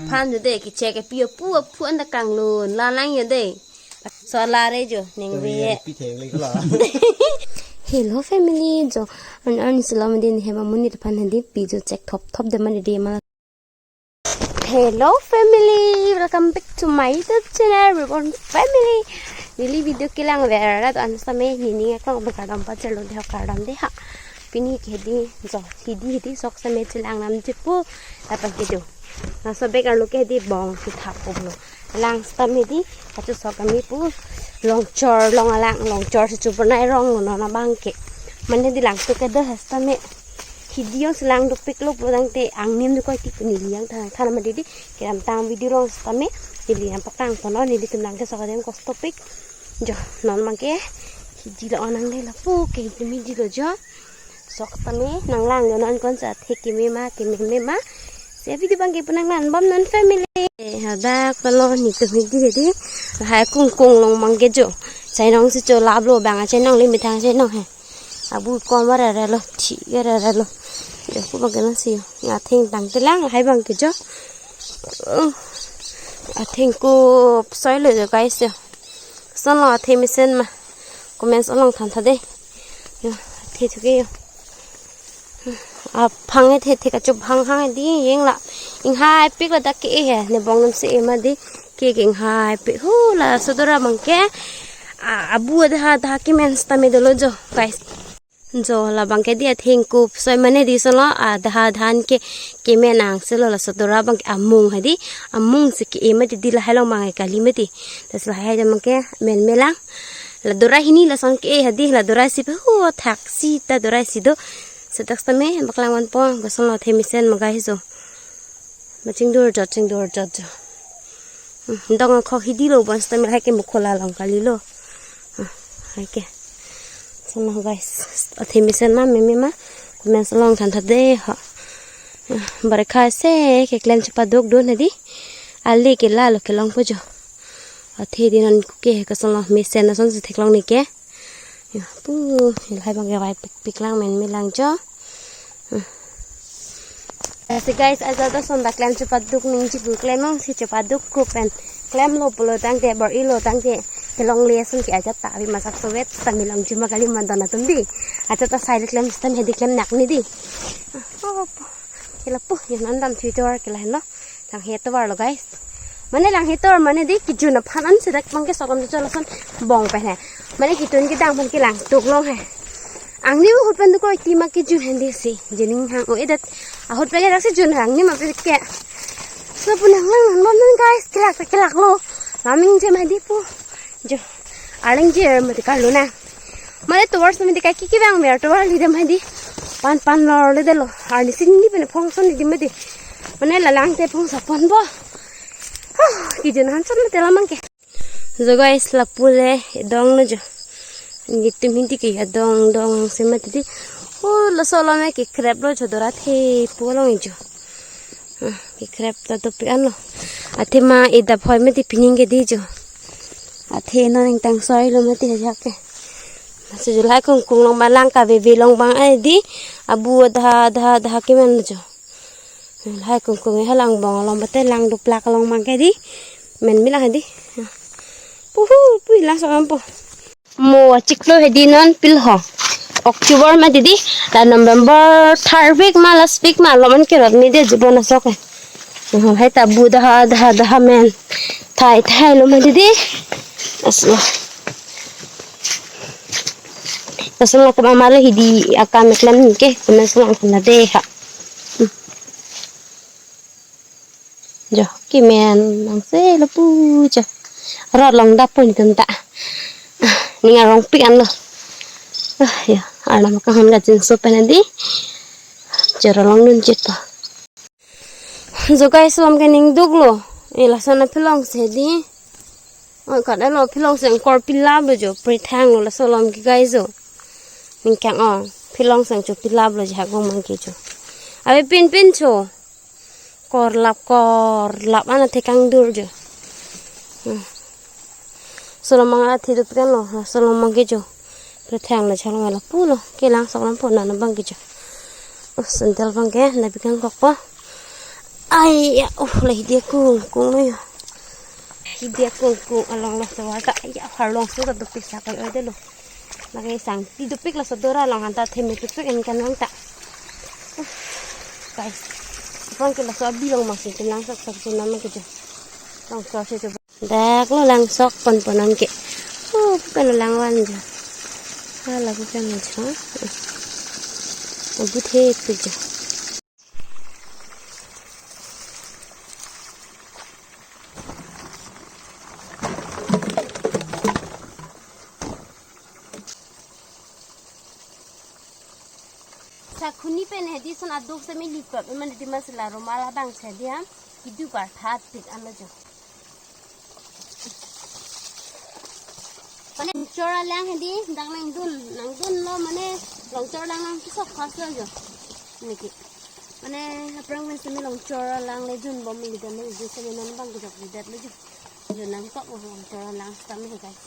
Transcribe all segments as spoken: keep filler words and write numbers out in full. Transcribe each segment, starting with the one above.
Phan jo de, kechek ke pi apu apu anta kanglun, lalang jo de. So lare jo, ningve. Pi theng le kala. Hello family, jo. An an sila mandi ni hema muni depan hadi pi jo chek thop thop de mandi de ma. Hello family, welcome back to my YouTube channel, Reborn Family. Neli video kelang vera to an same nini akong bekardom pa chalo de kardom de ha. Pini ke di jo hidi hidi sok same chelang nam jepu dapat ke jo. Laso bek arlo ke di bong si thap po lo. Lang stam hedi, kachu sok kami pu longchor long alang longchor si chupur nai rong lo non abang ke. Mane di lang tu ke dah stam he. Hidi ong si lang dopik lo pulo tangte angnim dukoi ti puni liang thang thang ma didi. Kiram tang video long stam he. Neli yang pakang pono nelitum lang ke sok adem kos topik. Jo, non abang ke hidi lo onang de lapu ke hidi mi di lo jo. Sok tame nanglang yo non kon sa thek keme ma keme me ma. Se video abang ke pu nanglang bom non family. Eh, hadak palo nitum hidi hidi. Lahai kungkung long abang ke jo. Chainong si cho lap lo bang chainong le methang chainong he. Abu ko ma rere lo thi rere lo. Jo ku abang ke nang si yo. Atheng tang telang lahai abang ke jo. Oh. Atheng ko soi lo jo guys yo. Son lo athe mesen ma. Comments along than tha de. Yo, athe thu ke yo. Aphang athe the kachu phang hang di yeng la. Inghai pik ladak ke e he. Ne bong nam se e ma di. Ke ke inghai pik. Hu laso dora abang ke. A, abu adha adha kemen stam he dolo jo, guys. Jo labang ke di atheng kup soi mane di solo adha adhan ke kemen ang selo laso dora abang ke amung hadi amung si ke e mati di lahai long abang ke kali mati. Tas lahai abang ke men melang. La dora hini lason ke e hadi la dora si pe hu thak si ta dora si do. Setak sitame baklang van po kosonlo athe mesen magai jo. Maching dur jot ching dur jot jo. Hmm, dong khok hidi lo bonsitame lahai ke mukhola long kali lo. Hmm, lahai ke. Sono guys, athe mesen ma meme ma. Comments along than tha de ho. Hmm, barekha se keklem chepaduk dun hadi. Ali ke la lo kelong po jo. Athe di non ke kosonlo mesen ason si theklong ni ke. Ya, pu, lahai abang ke vai pik pik lang men melang jo. Hmm. Eh, si guys, ajo to son dak klem chepaduk ningji pu klem long si chepaduk ko pen klem lo pulo tangte bor-i lo tangte kelongle ason ke ajat ta avi masak sovet ta milong juma kali mandon atum di. Ajat ta side klem stem hedi klem nak ni di. Oh, pu. Kela pu, yo non dam Twitter kela heno. Langhe tovar lo guys. Mane langhe tovar mane di kijun aphan an sedak abang ke sokom cholo son bong pen he. Mane kitun kedang aphan kelang tuk long he. Angni ahut pen dukoi ti ma kijun handi si. Jining hang o edet. Ahut pen dak si jun hang ni ma pe ke. So pu nanglang non non guys kelak kelak lo. Laming je ma di pu. Jo. Arleng je ma di kar lo na. Mane tovar sami di kai kiki bang mer tovar li dem hadi. Pan pan lor le delo. Arni sin di pen phong son di mati. Mane lalang te phong sapon bo. Huh, kijun han son mati lamang ke. Jo guys, lapu le dong no jo. Nitum hidi ke ya dong dong se mati di. Oh, laso lo me kekrep lo jo dora the pu long jo. Ah, kekrep ta dopik an lo. Athe ma e dap hoi mati pining ke di jo. Athe non ingtang soi lo mati ajak ke. Masi jo lahai kungkung long abang lang kaveve long abang ai di. Abu adha adha adha kemen jo. Lahai kungkung e halang bong long bate lang duplak long abang ke di. Men melang di. Puhu, pui lang sokam po. Mo achiklo hedi non pil ho. October ma didi, la November third week ma last week ma loman kerot mi de jibon asok. Hai ta bu daha daha daha men. Thai thai lo ma didi. Aslo. Aslo ko ma lo hidi akam eklam ke, kena selang kena de ha. Jo, kemen nang se lapu jo. Rot long dap pun tum ta. Ning arong pik an lo. Ah, ya, arnam kaham la jin so pen di. Jero long nun jet pa. Jo guys, lom ke ning duk lo. E lason aphelong se di. Oi, kat alo aphelong se angkor pilap lo jo. Prithang lo laso lom ke guys jo. Ning kang ong. Aphelong se angcho pilap lo jo hagong mang ke jo. Abe pin pin cho. Korlap korlap ana thekang dur jo. Hmm. Solomang athi dup kan lo, ha, solomang ke jo. Prithang lo chalong lapu lo, kelang sok lam po nana abang ke jo. Oh, sandal abang ke, na bikang kok po. Ai, ya, uh, la hidi akung, kung lo yo. Hidi akung, kung along lo so ta. Ya, harlong so ta dopik sa kai oi de lo. Lake sang, ti dopik la so dora long han ta theme tuk tuk en kan long ta. Uh, guys. Aphrang ke la so abi long masing tin lang sok sok tin lang ke jo. Long so se jo. Dak lo lang sok pon pon an ke. Oh, bukan lang wan jo. Ah, lagu kan jo. Oh, bu the tu jo. Sakhuni pen hedi son aduk semi lipap, eman di mas la romal abang sedi ha, kidu kar that pit ano jo. Mane longchor alang hedi, dak nangdun, nangdun lo mane longchor alang nangkesok khas lo jo. Niki. Mane aphrang pen semi longchor alang le dun bom neli dan le, semi non bang kejok di dat le jo. Jo nangkok mo longchor alang stam he guys.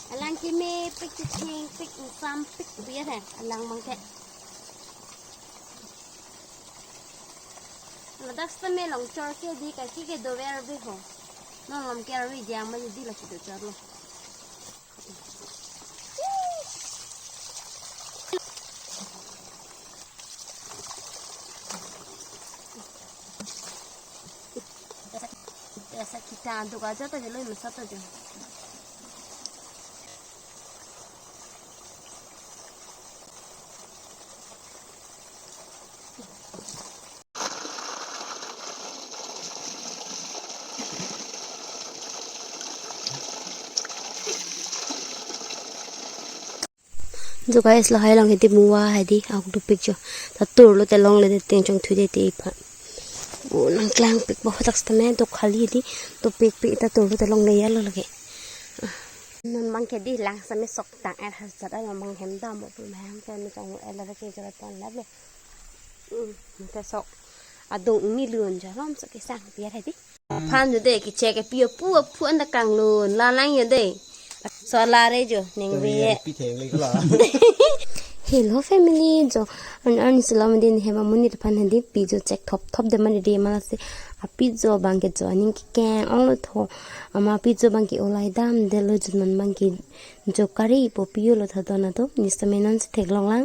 Alang kemepik, chechengpik, insampik biar he alang bang ke. Ladak sitame longchor ke di kaki ke dover be ho. Nonglom ke arui jang ma di la si dochor lo. Esa kita antuk aja ta jelo masa ta jelo. Jo guys, lahai along hedi muwa hedi ahok dopik jo. Ta turlo te longle te ting chong thu de te ipha. O nangklangpik ba hotak sitame do khali hedi dopik pik ta turlo te longle ya lo lake. Non bang ke di lang sitame sok tang er har jat along bang hem dam bo pu bang ke me chong er la ke jara ton lap le. Hmm, te sok adung ni lun ja lom sok ke sang piar hedi. Aphan jo de kechek ke pi aphu aphu anta kanglun la lang jo de. So la re jo ningve. Pi theng le kala. Hello family jo. An an sila mandi ni hema muni aphan hedi pi jo chek thop thop de mandi de mala si api jo bang ke jo aning kekeng ong lo tho. Ama api jo bang ke olai dam de lo jo non bang ke jo kari po pi jo lo tha don atum ni sitame non si theklong lang.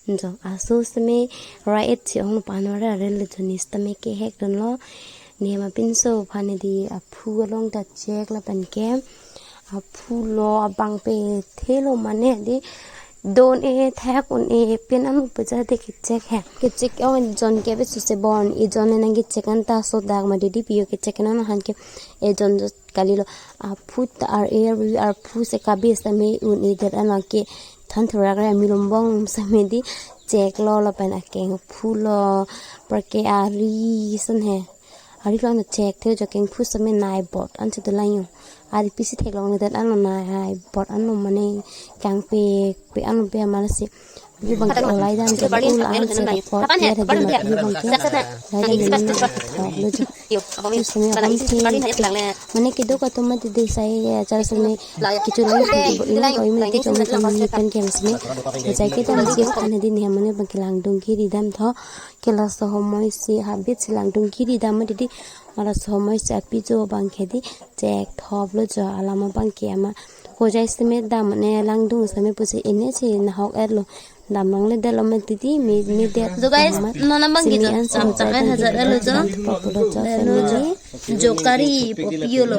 Jo aso sitame ra et si ong lo pan ra re le jo ni sitame kehek don lo. Ni hema pinso aphan hedi aphu along ta chek lapen ke aphu lo abang pe thelo mane di don e thek un e pen anu pe ja de kechek he. Kechek ong ejon ke be suse bon ejon nang kechek anta so dak ma di di pi jo kechek nang han ke ejon jo kali lo. Aphu ta ar e ar phu se kabis ta me un e det an ke than thurak re milom bong sitame di chek lo lapen akeng phu lo parke ari son he. Ari lo na chek the jo keng phu sitame nai bot an si dolang jo. Ari pisi theklong le det an lo nai bot an lo mane kangpek pek an lo pe mala si. Bi bang ke olai dam jo ula an si report ya the di ma bi bang ke. Lai dam le thok lo jo. Yo, abang ni. Sitame abang ke mane keduk atum ma di de sai ya char sitame kecho lang ke bo ilang ko imi ke chom chom ni pen ke sitame. Jai ke dam si kan di ni mane bang ke langdung kiri dam tho. Ke laso homoi si habit si langdung kiri dam ma di di. Laso homoi si api jo bang ke di chek thop lo jo alam abang ke ama. Ko jai sitame dam ne langdung sitame pusi ene si nahok er lo. Dam longle det lo ma di di me me det. So guys, ma non abang sitame ke an cham cham chai er ha jat er lo jo. Dam thop lo jo. Lo jo. Family. Jo kari po pi jo lo.